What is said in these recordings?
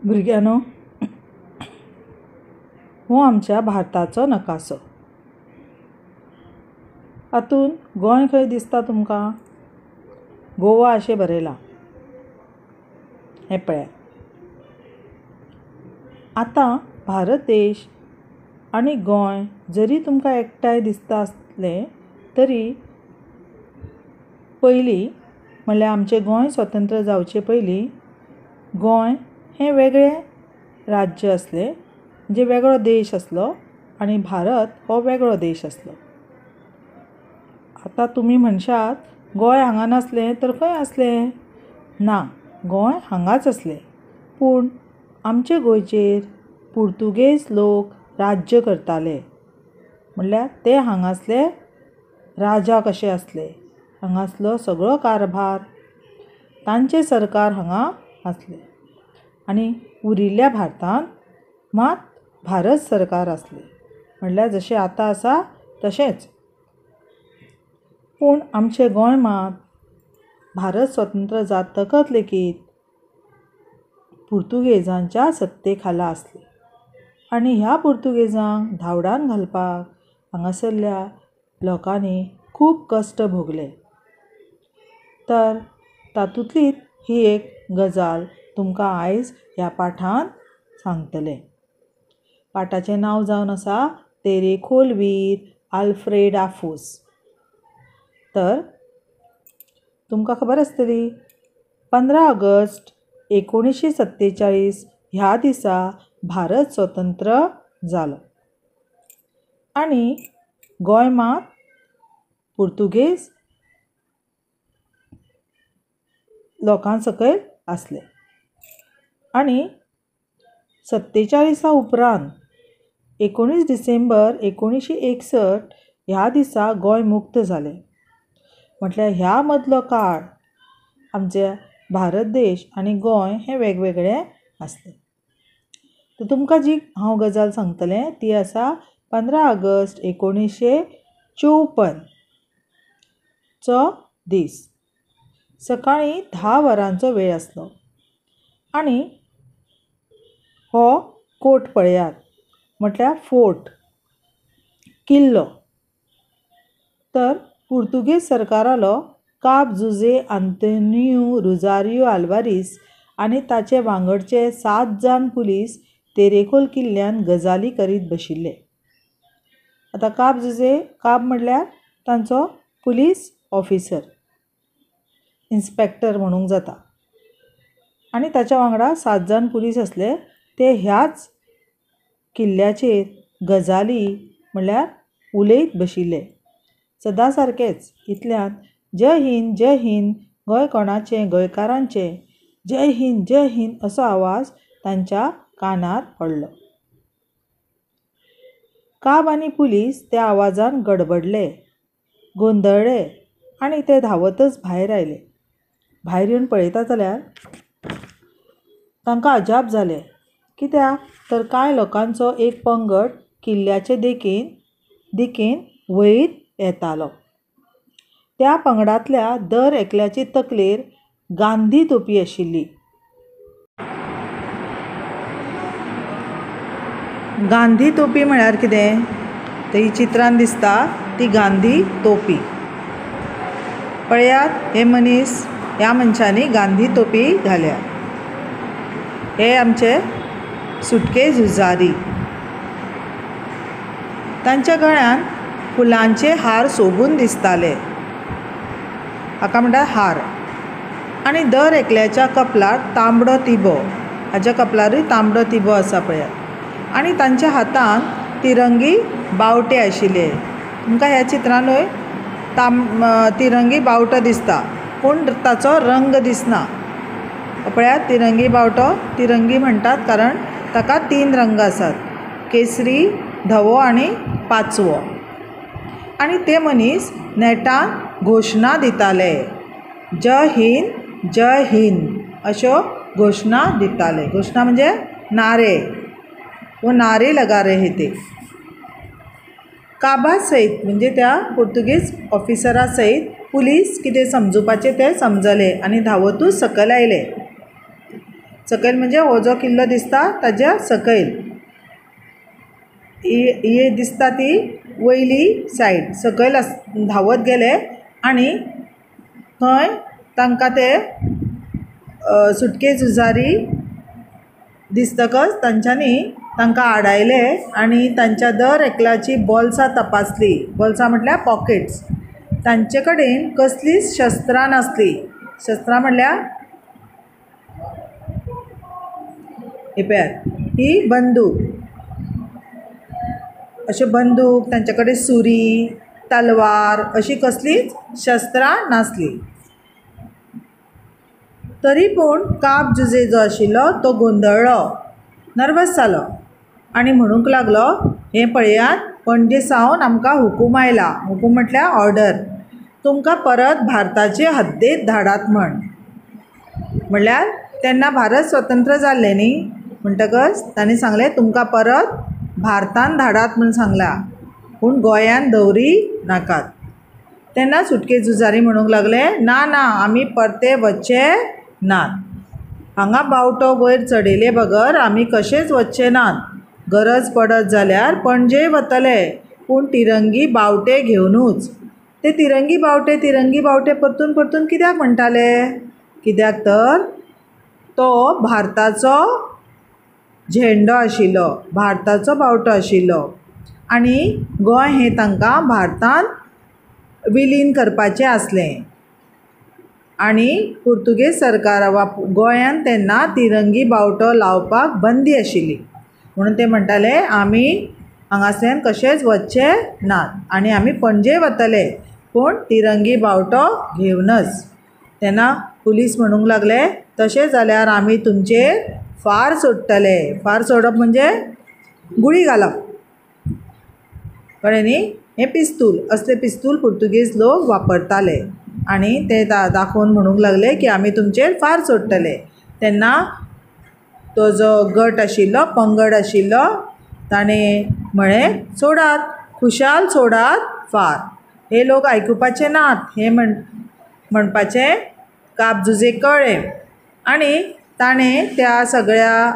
भुरग्यांनो, हो आमच्या भारताचो नकासो. हातूंत गोंय खंय दिसता तुमकां? गोवा अशें बरयलां, हें पळयात. आतां भारत देश आनी गोंय जरी तुमकां एकठांय दिसता आसलें तरी पयलीं म्हणल्यार आमचें गोंय स्वतंत्र जावचे पयलीं गोंय हें वेगळें राज्य आसलें, म्हणजे वेगळो देश आसलो आनी भारत हो वेगळो देश आसलो. आतां तुमी म्हणशात गोंय हांगा नासलें तर खंय आसलें? ना, गोंय हांगाच आसलें, पूण आमचे गोंयचेर पुर्तुगेज लोक राज्य करताले. म्हणल्यार ते हांगासले राजा कशे आसले. हांगासलो सगळो कारभार तांचें सरकार हांगा आसलें आनी उरिल्ल्या भारतांत मात भारत सरकार आसलें, म्हणल्यार जशें आतां आसा तशेंच. पूण आमचें गोंय मात भारत स्वतंत्र जातकच लेगीत पुर्तुगेजांच्या सत्ते खाला आसलें आनी ह्या पुर्तुगेजांक धांवडावन घालपाक हांगासरल्या लोकांनी खूब कश्ट भोगले. तर तातूंतलीच ही एक गजाल तुमकां आयज ह्या पाठांत सांगतलें. पाठाचें नांव जावन आसा तेरेखोल वीर आल्फ्रेड आफोंस. तर तुमकां खबर आसतली 15 ऑगस्ट 1947 ह्या दिसा भारत स्वतंत्र जालो आनी गोंय मात पुर्तुगेज लोकां सकयल आसलें. आनी 47 उपरांत 19 डिसेंबर 1961 ह्या दिसा गोंय मुक्त जालें. म्हटल्यार ह्या मदलो काळ आमचे भारत देश आनी गोंय हें वेगवेगळें आसलें. तर तुमकां जी हांव गजाल सांगतलें ती आसा 15 ऑगस्ट 1954 चो दीस. सकाळीं 10 वरांचो वेळ आसलो आनी हो कोट पळयात, म्हटल्यार फोर्ट, किल्लो. तर पुर्तुगेज सरकारालो काब जुझे आंतोनियो रुजारियो आल्वारीस आनी ताचे वांगडचे 7 जाण पुलीस तेरेखोल किल्ल्यान गजाली करीत बशिल्ले. आतां काब जुझे, काब म्हणल्यार तांचो पुलीस ऑफिसर, इन्स्पेक्टर म्हणूंक जाता, आनी ताच्या वांगडा 7 जाण पुलीस आसले. ते ह्याच किल्ल्याचेर गजाली म्हणल्यार उलयत बशिल्ले सदां सारकेच. इतल्यान जय हिंद जय हिंद, गोंय कोणाचें गोंयकारांचें, जय हिंद जय हिंद असो आवाज तांच्या कानार पडलो. काब आनी पुलीस त्या आवाजान गडबडले, गोंदळ्ळे आनी ते धांवतच भायर आयले. भायर येवन पळयता जाल्यार तांकां अजाप जालें, कित्याक तर कांय लोकांचो एक पंगड किल्ल्याचे दिकेन वयर येतालो. त्या पंगडांतल्या दर एकल्याचे तकलेर गांधी तोपी आशिल्ली. गांधी तोपी म्हळ्यार कितें? तर ही चित्रान दिसता ती गांधी तोपी. पळयात, हे मनीस, ह्या मनशांनी गांधी तोपी घाल्या. हे आमचे सुटके झुजारी. तांच्या गळ्यान फुलांचे हार सोबून दिसताले, हाका म्हणटात हार. आनी दर एकल्याच्या कपलार तांबडो तिबो, हाच्या कपलारूय तांबडो तिबो आसा पळयात. आनी तांच्या हातान तिरंगी बावटे आशिल्ले. तुमकां ह्या चित्रानूय तिरंगी बावटो दिसता, पूण ताचो रंग दिसना. पळयात, तिरंगी बावटो, तिरंगी म्हणटात कारण ताका 3 रंग आसात, केसरी, धवो आनी पाचवो. आनी ते मनीस नेटान घोशणा दिताले, जय हिंद जय हिंद अश्यो घोशणा दिताले. घोशणा म्हणजे नारे, वो नारे लगा रहे थे. काबा सयत म्हणजे त्या पुर्तुगेज ऑफिसरा सयत पुलीस कितें समजुपाचें तें समजले आनी धांवतूच सकयल आयले. सकयल म्हणजे हो जो किल्लो दिसता ताज्या सकयल ही दिसता ती वयली सायड सकयल धांवत गेले आनी थंय तांकां ते सुटके झुजारी दिसतकच तांच्यांनी तांकां आडायले आनी तांच्या दर एकल्याची बोल्सां तपासली. बोल्सां म्हटल्यार पॉकेट्स. तांचे कडेन कसलीच शस्त्रां नासलीं. शस्त्रां म्हळ्यार ही पळयात ही बंदूक, अशे बंदूक, तांचे कडेन सुरी, तलवार अशी कसलीच शस्त्रां नासलीं. तरी पूण काब जुझे जो आशिल्लो तो गोंदळ्ळो, नर्वस जालो आनी म्हणूंक लागलो, हें पळयात, पणजे सावन आमकां हुकूम आयला. हुकूम म्हटल्यार ऑर्डर, तुमकां परत भारताचे हद्देंत धाडात म्हण. म्हणल्यार तेन्ना भारत स्वतंत्र जाल्लें न्ही, म्हणटकच तांणी सांगलें तुमकां परत भारतान धाडात म्हूण सांगलां, पूण गोंयान दवरी नाकात. तेन्ना सुटके झुजारी म्हणूंक लागले, ना ना, आमी परते वचचे नात. हांगा बावटो वयर चडयले बगर आमी कशेच वचचे नात. गरज पडत जाल्यार पणजे वतले, पूण तिरंगी बावटे घेवनूच. ते तिरंगी बावटे तिरंगी बावटे परतून परतून कित्याक म्हणटाले? कित्याक तर तो भारताचो झेंडो आशिल्लो, भारताचो बावटो आशिल्लो आनी गोंय हें तांकां भारतांत विलीन करपाचें आसलें. आनी पुर्तुगेज सरकार वा गोंयांत तेन्ना तिरंगी बावटो लावपाक बंदी आशिल्ली, म्हणून ते म्हणटाले आमी हांगासल्यान कशेच वचचे नात आनी आमी पणजे वतले, पूण तिरंगी बावटो घेवनच. तेन्ना पुलीस म्हणूंक लागले, तशें जाल्यार आमी तुमचेर फार सोडटले. फार सोडप म्हणजे गुळी घालप, कळ्ळें न्ही? हें पिस्तूल, असलें पिस्तूल पुर्तुगेज लोक वापरताले आनी ते दाखोवन म्हणूंक लागले की आमी तुमचेर फार सोडटले. तेन्ना तो जो गट आशिल्लो, पंगड आशिल्लो, ताणें म्हळें, सोडात, खुशाल सोडात फार. हे लोक आयकुपाचे नात हें म्हणपाचें काब जुझेक कळ्ळें आनी ताणें त्या सगळ्या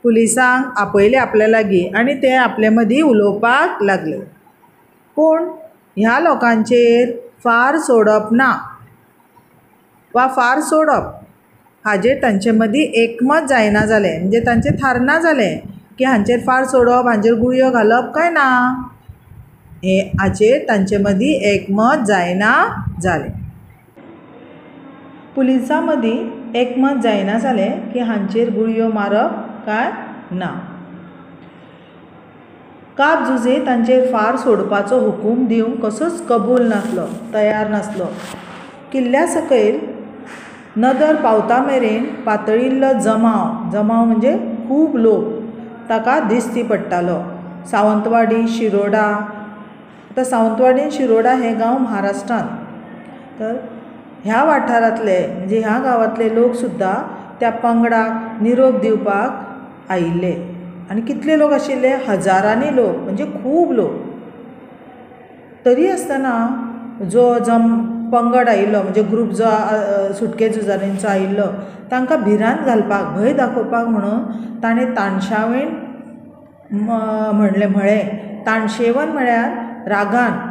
पुलिसांक आपयले आपल्या लागीं आनी ते आपले मदीं उलोवपाक लागले. पूण ह्या लोकांचेर फार सोडप ना वा फार सोडप हाजेर तांचे मदीं एकमत जायना जालें, म्हणजे तांचें थारना जालें की हांचेर फार सोडप, हांचेर गुळयो घालप काय ना, हे हाचेर तांचे मदीं एकमत जायना जालें. पुलिसां मदीं एकमत जायना जालें की हांचेर गुळयो मारप काय ना. काब जुझे तांचेर फार सोडपाचो हुकूम दिवंक कसोच कबूल नासलो, तयार नासलो. किल्ल्या सकयल नदर पावता मेरेन पातळिल्लो जमाव, जमाव म्हणजे खूब लोक, ताका दिश्टी पडटालो. सावंतवाडी, शिरोडा, आतां सावंतवाडी शिरोडा हे गांव महाराष्ट्रांत, तर ह्या वाठारांतले म्हणजे ह्या गांवांतले लोक सुद्दां त्या पंगडाक निरोप दिवपाक आयिल्ले. आनी कितले लोक आशिल्ले? हजारांनी लोक, म्हणजे खूब लोक. तरी आसतना जो पंगड आयिल्लो, म्हणजे ग्रूप जो सुटके झुजाऱ्यांचो आयिल्लो, तांकां भिरांत घालपाक, भंय दाखोवपाक म्हणून ताणें ताणशावेन म्हणलें. ताणशेवन म्हळ्यार रागान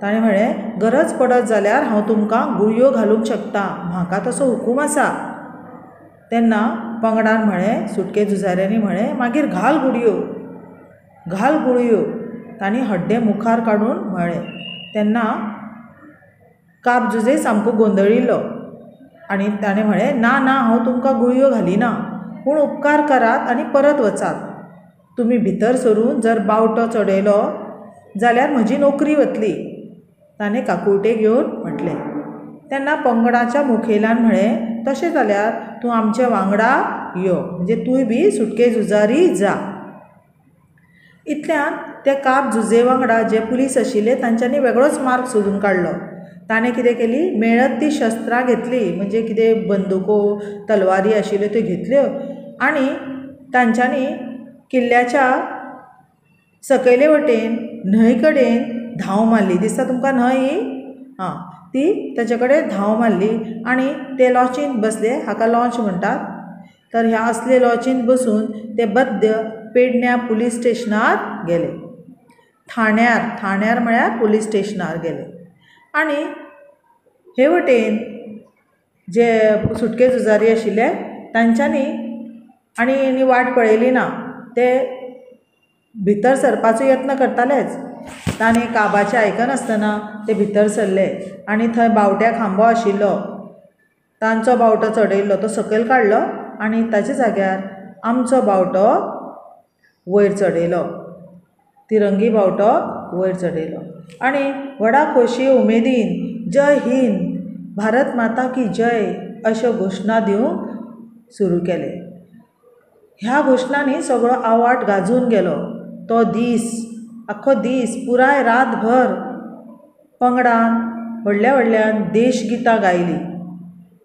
ताणें म्हळें, गरज पडत जाल्यार हांव तुमकां गुळयो घालूंक शकता, म्हाका तसो हुकूम आसा. तेन्ना पंगडान म्हळें, सुटके झुजाऱ्यांनी म्हळें, मागीर घाल गुळयो, घाल गुळयो. तांणी हड्डें मुखार काडून म्हळें. तेन्ना काब जुझे सामको गोंदळिल्लो आनी ताणें म्हळें, ना ना, हांव तुमकां गुळयो घालिना, पूण उपकार करात आनी परत वचात. तुमी भितर सरून जर बावटो चडयलो जाल्यार म्हजी नोकरी वतली, ताणें काकुळटे घेवन म्हटलें. तेन्ना पंगडाच्या मुखेल्यान म्हळें, तशें जाल्यार तूं आमचे वांगडा यो, म्हणजे तूंय बी सुटके झुजारी जा. इतल्यान ते काब जुझे वांगडा जे पुलीस आशिल्ले तांच्यांनी वेगळोच मार्ग सोदून काडलो. ताणें कितें केली, मेळत ती शस्त्रां घेतली, म्हणजे कितें बंदुको, तलवारी आशिल्ल्यो त्यो घेतल्यो आनी तांच्यांनी किल्ल्याच्या सकयले वटेन न्हंय कडेन धांव मारली. दिसता तुमकां न्हंय ही? आं, ती ताचे कडेन धांव मारली आनी ते लॉचींत बसले, हाका लॉंच म्हणटात. तर ह्या असले लॉचींत बसून ते बद्द पेडण्या पुलीस स्टेशनार गेले. थाण्यार, थाण्यार म्हळ्यार पुलीस स्टेशनार गेले. आनी हे वटेन जे सुटके झुजारी आशिल्ले तांच्यांनी आनी वाट पळयली ना, ते भितर सरपाचो यत्न करतालेच. तांणी काबाचें आयकनासतना ते भितर सरले आनी थंय बावट्या खांबो आशिल्लो तांचो बावटो चडयल्लो तो सकयल काडलो आनी ताच्या जाग्यार आमचो बावटो वयर चडयलो, तिरंगी बावटो वयर चडयलो आनी व्हडा खोशी उमेदीन जय हिंद, भारत माता की जय अश्यो घोशणा दिवंक सुरू केलें. ह्या घोशणांनी सगळो आवाट गाजून गेलो. तो दीस, आख्खो दीस, पुराय रातभर पंगडान व्हडल्या व्हडल्यान देशगितां गायलीं,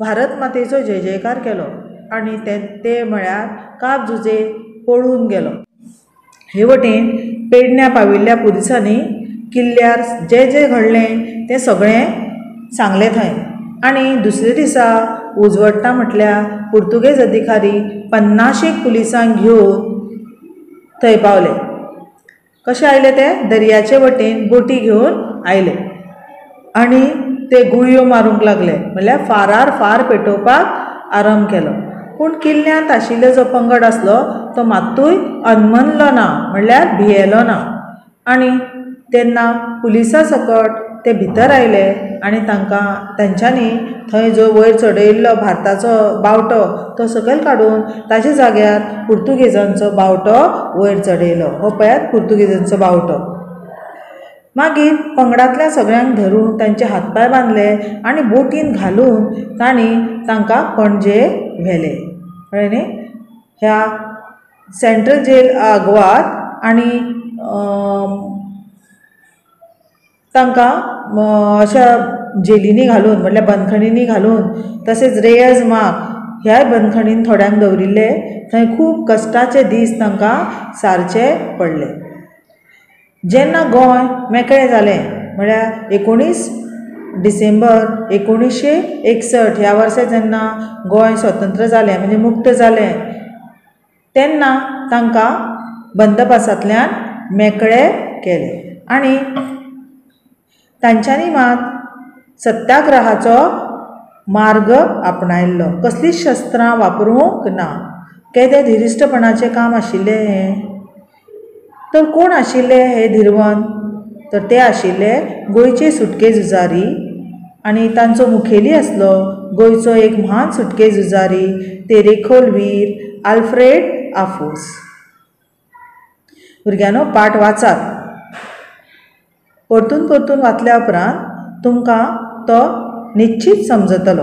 भारत मातेचो जय जयकार केलो आनी ते म्हळ्यार काब जुझे पळून गेलो. हे वटेन पेडण्या पाविल्ल्या पुलिसांनी किल्ल्यार जें जें घडलें तें सगळें सांगलें थंय. आनी दुसरे दिसा उजवडटा म्हटल्यार पुर्तुगेज अधिकारी 50 पुलिसांक घेवन थंय पावले. कशे आयले ते? दर्याचे वटेन बोटी घेवन आयले आनी ते गुळयो मारूंक लागले, म्हणल्यार फारार फार पेटोवपाक आरंभ केलो. पूण किल्ल्यांत आशिल्लो जो पंगड आसलो तो मात्तूय अनमनलो ना, म्हणल्यार भियेलो ना. आनी तेन्ना पुलिसां सकट ते भितर आयले आनी तांकां तांच्यांनी थंय जो वयर चडयल्लो भारताचो बावटो तो सकयल काडून ताच्या जाग्यार पुर्तुगेजांचो बावटो वयर चडयलो. हो पळयात पुर्तुगेजांचो बावटो. मागीर पंगडांतल्या सगळ्यांक धरून तांचे हातपांय बांदले आनी बोटीन घालून तांणी तांकां पणजे व्हेले. कळ्ळें न्ही? ह्या सेंट्रल जेल आग्वाद आनी तांकां अशा जेलींनी घालून, म्हटल्यार बंदखणींनी घालून, तशेंच रेयज माग ह्याय बंदखणीन थोड्यांक दवरिल्ले. थंय खूब कश्टाचे दीस तांकां सारचे पडले. जेन्ना गोंय मेकळें जालें म्हळ्यार 19 डिसेंबर 1961 ह्या वर्सा जेन्ना गोंय स्वतंत्र जालें, म्हणजे मुक्त जालें, तेन्ना तांकां बंदपासांतल्यान मेकळे केले आनी तांच्यांनी मात सत्याग्रहाचो मार्ग आपणायल्लो. कसलीच शस्त्रां वापरूंक ना. केदें धिरिश्टपणाचें काम आशिल्लें हें. तर कोण आशिल्ले हे धीरवंत? तर ते आशिल्ले गोंयचे सुटके झुजारी आनी तांचो मुखेली आसलो गोंयचो एक म्हान सुटके झुजारी तेरेखोल वीर आल्फ्रेड आफोस. भुरग्यांनो, पाठ वाचात. परतून परतून वाचल्या उपरांत तुमकां तो निश्चीत समजतलो.